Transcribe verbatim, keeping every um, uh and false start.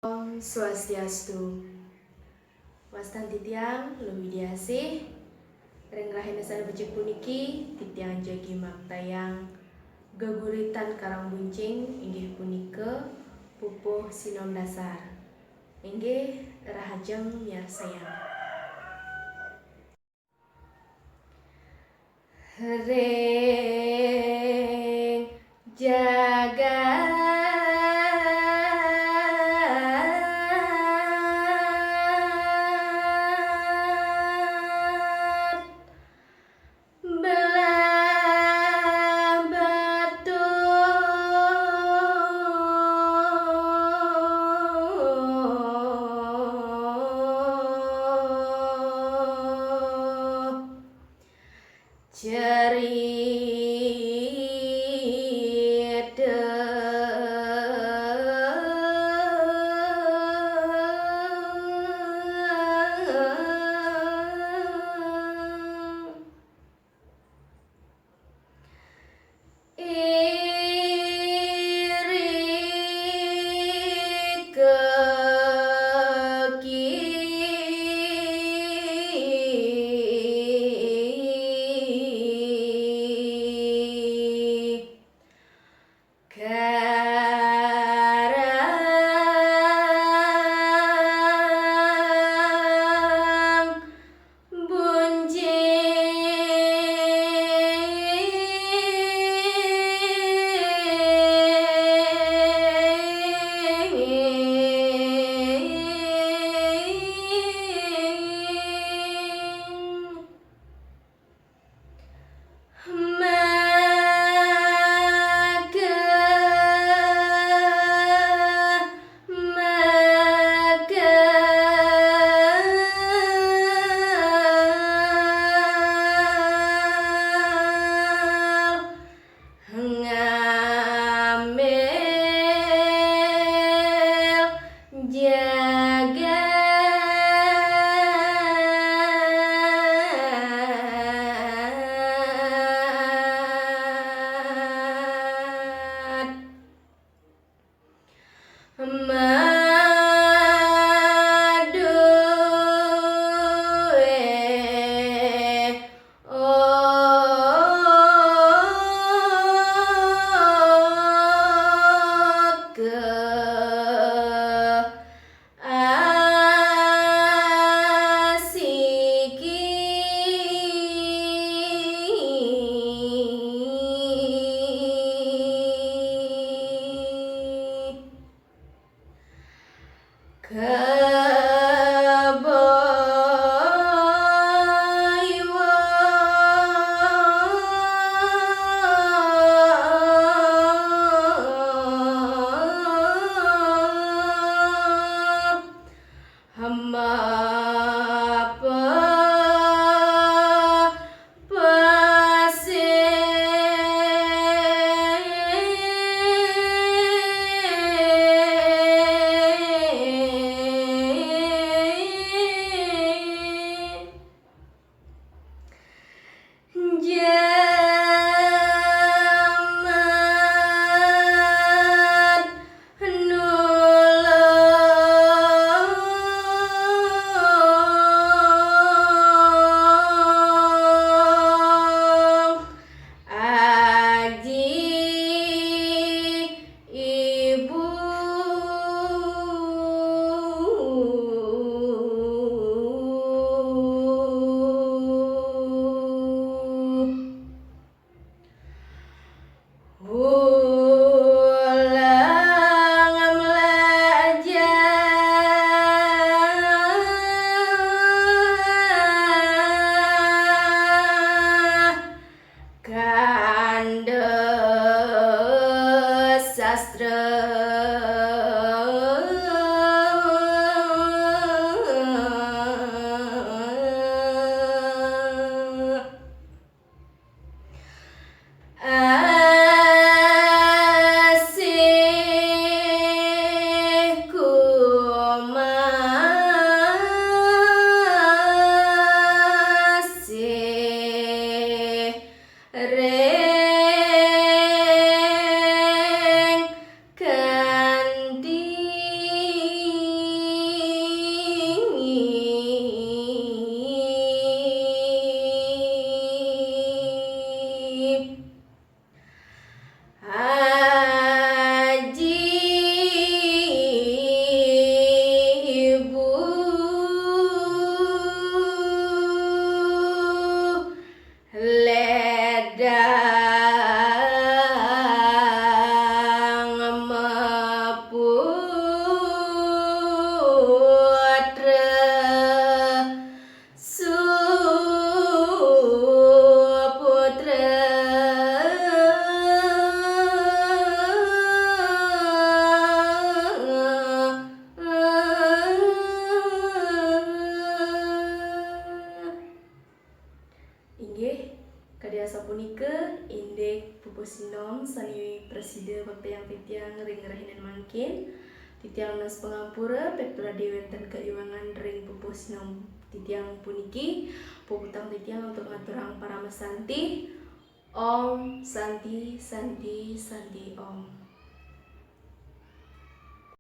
Om Swastiastu. Wastan titiang Luh Widiasih. Ring rahina sane becik puniki, titiang jagi maktayang geguritan Karang Buncing, inggih punika pupuh sinom dasar. Inggih, rahajeng miarsayang. Ring jagat belah batu. Cerita. Iri keki Karang Buncing. Maka, maka ngambil jagat. Madué oka asiki. Kebo iwa hema Jaman nulung aji ibu. Ulang mlajah kanda sastra. Asih kumasih ring Pepayang titiang ring rahinané mangkin, titiang nunas pangampura, pepradé wénten kaiwangan ring pupuh sineng titiang puniki, puputang titiang antuk ngaturang parama santi. Om Santi, Santi, Santi Om.